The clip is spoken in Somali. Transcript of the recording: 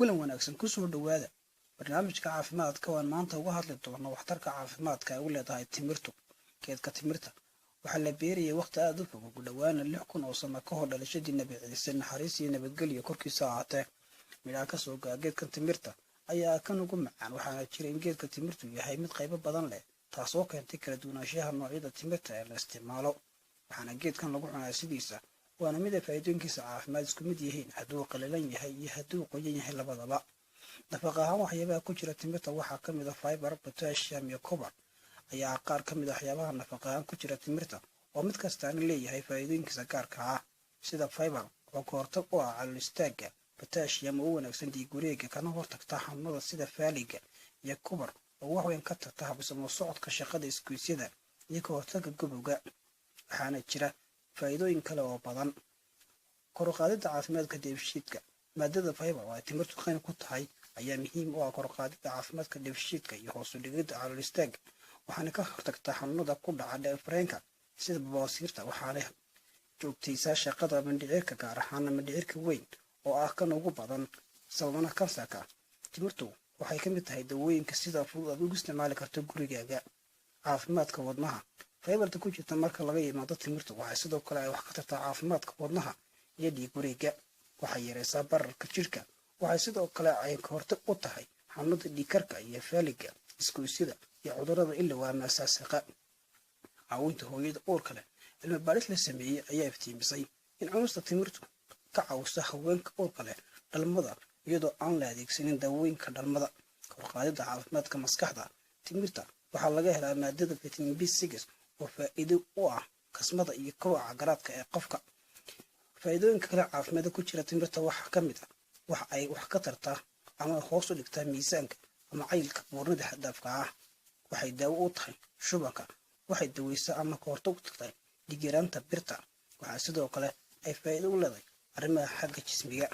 Kulan wanaagsan, kusoo dhowaada barnaamijka caafimaadka. Waan maanta uga hadli doono waxtarka caafimaadka ay u leedahay timirtu. Geedka timirta waxaa la beerayay waqti aada u fog, ugu dhowaana 6000 oo sano ka hor dhalashadii Nebi Ciise, naxariis iyo nabadgelyo korkiisa ahaatee. Midhaha kasoo go'a geedkan timirta ayaa kan ugu macaan, waxaana jira in geedka timirtu yahay mid qaybo badan leh, taasoo keentay kala duwanaanshaha noocyada timirta ee la isticmaalo. Waxaana geedkan lagu cunaa sidiisa, waana mid ay faa'iidooyinkiisa caafimaad isku mid yihiin hadduu qalalan yahay iyo hadduu qoyan yahay labadaba. Nafaqa ahaan, waxyaabaha ku jira timirta waxaa ka mid ah fiber, potassium iyo copper ayaa qaar ka mid ah waxyaabaha nafaqa ahaan ku jira timirta, oo mid kastaana leeyahay faa'iidooyinkiisa gaarka ah, sida fiber oo ka hortag u ah calool istaagga, potassium oo u wanaagsan dhiig wareega kana hortagta xanuunada sida faaliga, iyo copper oo wax weyn ka tarta habsamo socodka shaqada isgoysyada iyo ka hortagga gabowga. Waxaana jira faa'iidooyin kale oo badan. Kor u qaadidda caafimaadka dheefshiidka: maadada fiber oo ay timirtu qani ku tahay ayaa muhiim u ah kor u qaadidda caafimaadka dheefshiidka iyo hoos u dhigidda calool istaagga, waxaana ka hortagtaa xanuunada ku dhaca dheefmareenka sida babaasiirta. Waxaana joogtaysaa shaqada mindhicirka, gaar ahaana mindhicirka weyn oo ah kan ugu badan sababana kansarka. Timirtu waxay ka mid tahay dawooyinka sida fudud aad ugu isticmaali karto gurigaaga. Caafimaadka wadnaha: fiberta ku jirta marka laga yimaado timirtu waxay sidoo kale ay wax ka tartaa caafimaadka wadnaha iyo dhiig wareega. Waxay yareysaa bararka jidhka. Waxay sidoo kale ay kahortag u tahay xanuunada dhiigkarka iyo faaliga, isgoysyada iyo cudurada ilowga ama asaasiqa. Caawinta hooyada uurka leh: cilmi baadhis la sameeyey ayaa iftiimisay in cunista timirtu ka caawiso haweenka uurka leh dhalmada, iyadoo aan la adeegsanin daawooyinka dhalmada. Kor qaadidda caafimaadka maskaxda: timirta waxaa laga helaa maadada vitamin B6 oo faa'iido u ah kasmada iyo kobaca garaadka ee qofka. Faa'iidooyinka kale caafimaadka ku jira timirta waxaa ka mid ah waxa ay wax ka tartaa ama hoos u dhigtaa miisaanka ama cayilka buurnida xad-dhaafka ah. Waxay daawo u tahay shubanka. Waxay daweysaa ama ka hortag u tagtaa dhiig yaraanta birta. Waxaa sidoo kale ay faa'iido u leedahay arrimaha xagga jismiga.